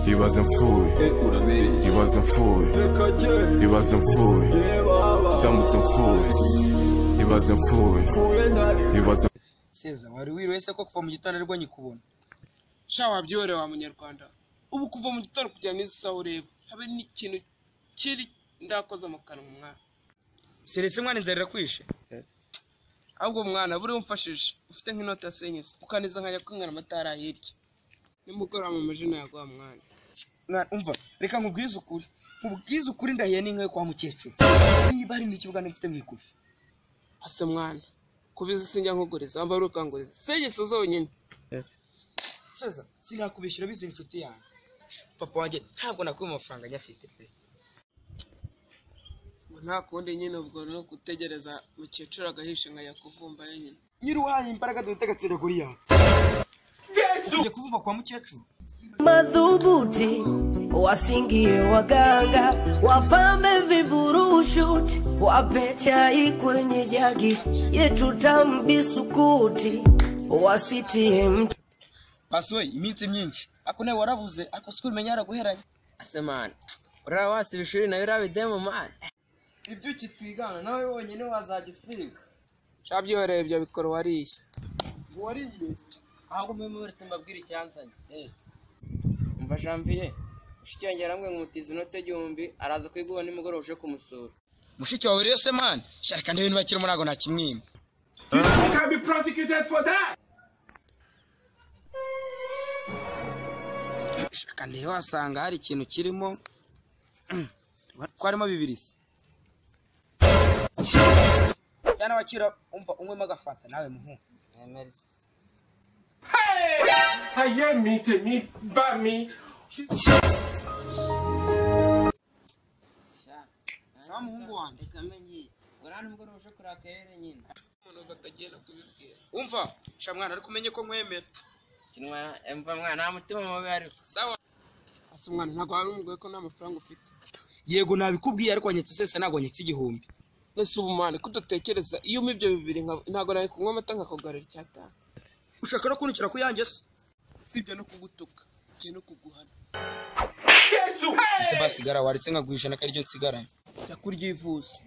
Ibaze mfuye, ibaze mfuye, ibaze mfuye, ndamutse mfuye, ibaze mfuye, ibaze. Seza wari wiriwe se ko kuva mu gitondo aribwo nyikubona? Sha wabyihoreye wa munyarwanda, ubu kuva mu gitondo kugera n'izi saha ureba habe n'ikintu kiri ndakoza mu kanwa mwana. Serese mwana inzara irakwishe. Ahubwo mwana buriya umfashije ufite nk'inoti ya senyisi ukaniza nkajya kwinywera amata hariya hirya nimugoroba mu maji nayaguha mwana. Mwana umva reka nkubwize ukuri, nkubwize ukuri ndahiye n'inka yo kwa mukecuru. Niba hari n'ikibuga mfite mu ikufi. Ase mwana kubizi sinjya nkuguriza wambaye urukanguriza senyisi zonyine. Seza sinakubishyura bize inshuti yanjye. Papa wanjye ntabwo nakuye amafaranga nyafite pe. Nta kundi nyine ubwo no gutegereza mukecuru agahisha nkajya kuvumba nyine. Nyiruhaye imbaraga dufite agatsira Goliyati. Ujya kuvumba kwa mukecuru? Madhubuti wasingie waganga wapambe viburushuti wape chai kwenye jagi yetu tambisukuti wasitie mtu. Basi iminsi myinshi ako nawe warabuze ako sikuru menya yaraguheranye. Ase man uriya wasiba ishuri nawe urabidemo man. Ibyo ukitwigana nawe wonyine wazajya usiba. Sha byihoreye ibyo bikora wariye. Wariye? Ahubwo mwe muretse mbabwire icyanzanye. Umva Janvier, mushiki wanjye yarambwiye ngo mutize inote 1000 araza kuyiguha nimugoroba uje kumusura. Mushiki wawe rero se man, sharika ndebe niba akiri muri ago ntakimwima. You can be prosecuted for that. Shaka ndebe wasanga hari ikintu kirimo. Ko harimo bibiri se. Cyane abakira umva unywemo agafanta nawe muhu. Merci. Hey! Aye mi temi ba mi. Sawa muhungu wanjye. Reka menye. Urana nimugoroba uje kurakerere nyine. Umuntu batagenda kubibwira. Umva, sha mwana ariko umenye ko nkwemera. Kinwa emva mwana nta mutima mubi ariko. Sawa. Ase mwana ntabwo wari umubwiye ko nta mafaranga ufite. Yego nabikubwiye ariko wanyetse sese ntabwo wanyetse 1000. Nese ubu mwana kudatekereza iyo umpa ibyo bibiri ntabwo nari kunywa amata nkakugarura 5. Ushaka no kunukira ku yanjye se? Usibye no kugutuka, ngiye no kuguhana. Ese basigara waretse nkaguha 100 kariryo nsigaranye. Jya kuryivuza.